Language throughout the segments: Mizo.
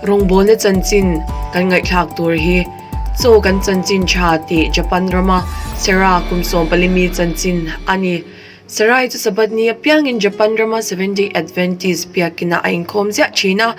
Rawngbawlna chanchin kan ngaihthlak tur hi Chaw kan chanchin tha tih Japan rama Sarah kum 14 mi chanchin a ni. Sarai chu Sabbath ni apiangin Japan rama Seventh-day Adventist biakinah a inkhawm ziah thin a.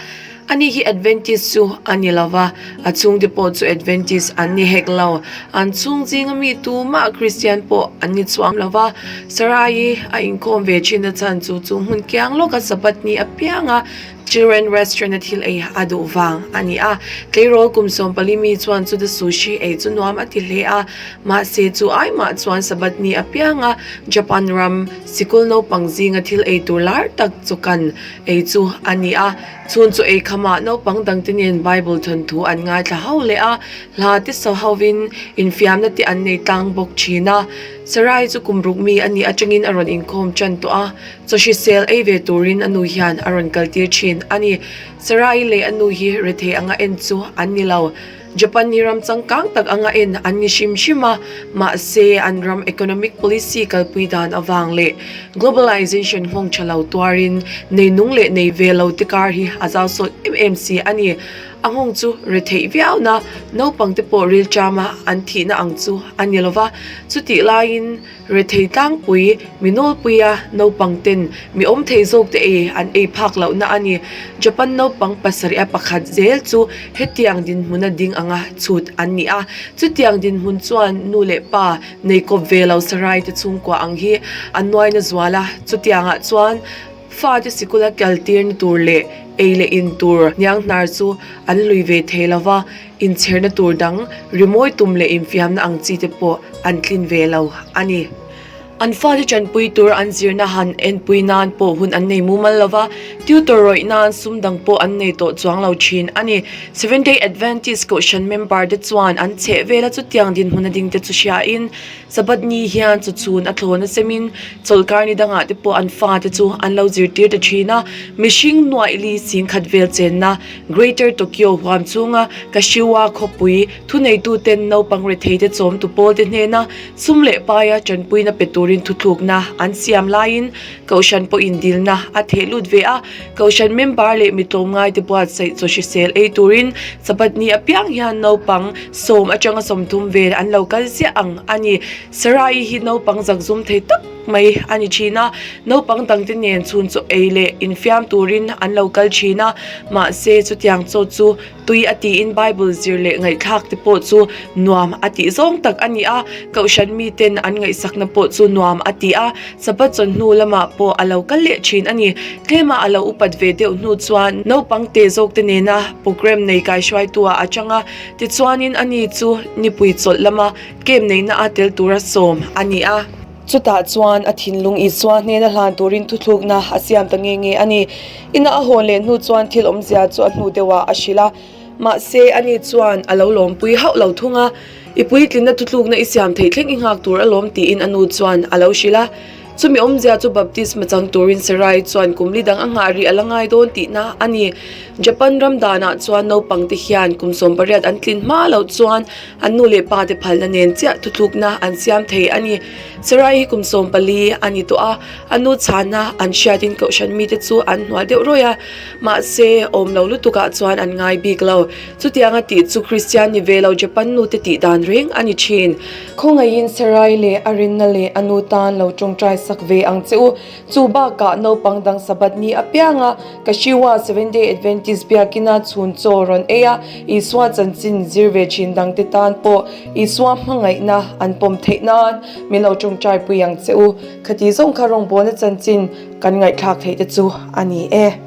Ani hi Adventist chu a ni lo va, a chhungte pawh chu Adventist an ni hek lo. An chhung zinga mi tumah Kristian pawh an ni chuang lo va. Sarai a inkhawm ve thin a chhan chu chu hmun kiang lawka Sabbath ni apianga Children restaurant a thil ei a duh vang a ni a, tleirawl kum 14 mi chuan chuta sushi ei chu nuam a ti hle a, mahse chu ai mah chuan Sabbath ni apianga Japan ram sikul naupang zinga thil ei tur lar tak chu kan ei chu a ni a, chhun chu ei khamah naupang dangte nen Bible thawnthu an ngaithla ho leh a, hla te sa hovin infiamna te an nei tlang bawk thin a. Sarai chu kum ruk mi a nih atangin a rawn inkhawm tan tawh a. Chaw hrisel ei ve turin a nu hian a rawn kaltir thin a ni. Sarai leh a nu hi rethei anga en chu an ni lo. Japan hi ram changkang tak anga en an ni hrim hrim a, mahse an ram economic policy kalpui dan avang leh globalization nghawng tha lo tuarin nei nung leh nei ve lo te kar hi a zau sawt em em si a ni. A nghawng chu retheih viau na, naupang te pawh rilṭama an thihna ang chu a ni lova, chutih laiin Rethei tlangpui, mi nawlpuia naupang ten mi awm thei zawk te ei an ei phak lohna a ni. Japan naupang pasarih a pakhat zel chu hetiang dinhmuna ding anga chhut an ni a. Chutiang dinhmun chuan nu leh pa nei kawp ve lo sarai te chhungkua ang hi an nuaina zual a. Chutiangah chuan fate sikula kaltirna tur leh ei leh in tur hnianghnar chu an lui ve thei lo va. Inchherna tur dang, rimawi tum leh infiamna ang chi te pawh an tlin ve lo a ni. An fate tanpui tur an zirna han enpui nan pawh hun an nei mumal lo va, tutor rawih nan sum dang pawh an nei tawh chuang lo thin a ni. Seventh-day Adventist Kohhran member te chuan an chheh vela chutiang dinhmun a ding te chu hriain, Sabbath ni hian chaw chhun a thlawn a semin chawlhkar ni dangah te pawh an fate chu an lo zirtir ta thin a, mihring nuaih li sing khat vel chenna Greater Tokyo huam chhunga Kashiwa khawpui thuneituten naupang retheite chawmtu pawlte hnena sum leh paia tanpuina pe turin thuthlukna an siam laiin Kohhran pawhin dilna a theh lut ve a, Kohhran member leh mi tlawmngaite buatsaih chaw hrisel ei turin Sabbath ni apiang hian naupang sawm atanga 30 vel an lo kal ziah ang a ni. Sarai hi naupang zakzum thei tak mai a ni thin a, naupang dangte nen chhun chaw ei leh infiam turin an lo kal thin a, mahse chutiang chaw chu Tui a tiin Bible zir leh ngaihthlak te pawh chu nuam a tih zawng tak a ni a, Kohhran miten an ngaihsakna pawh chu nuam a ti a, Sabbath chawn hnu lamah pawh a lo kal leh thin a ni. Tlema a lo upat ve deuh hnu chuan naupang te zawk te nena programme nei kaihruaitu ah a chang a, tichuanin ani chu nipui chawlh lama camp neihna a tel tura sawm a ni a. Chutah chuan a thinlung Isua hnena hlan turin thuthlukna a siam ta nge nge a ni. Ina a hawn leh hnu chuan thil awmzia chu a hnu deuhah a hrilh a. Mahse, ani chuan a lo lawmpui hauh lo thung a, I puitlinna thuthlukna i siam theih thleng i nghak tur alawm tiin a nu chuan a lo hrilh a. Chumi awmzia chu baptisma chang turin Sarai chuan kum li dang a nghah rih a la ngai dawn tihna a ni. Japan ram danah chuan naupangte hian kum 18 an tlin hma loh chuan An nu leh pa te phalna nen chiah thuthlukna an siam thei a ni. Sarai hi kum 14 a ni tawh a, a nu chhana an hriatin kohhran mite chu an hnual deuh rawih a, mahse awm lo lutukah chuan an ngai bik lo. Chutianga tih chu Kristian ni ve lo Japan nu te tih dan reng a ni thin. Khawngaihin Sarai leh a rinna leh a nu tan lo tawngtai sak ve ang che u. Chu bakah naupang dang Sabbath ni apianga Kashiwa Seventh-day Adventist biakina chhun chaw rawn ei a, Isua chanchin zir ve thin dangte tan pawh Isua hmangaihna an pawm theih nan min lo tawngtai pui ang che u. Khati zawng kha rawngbawlna chanchin kan ngaihthlak theih te chu a ni e.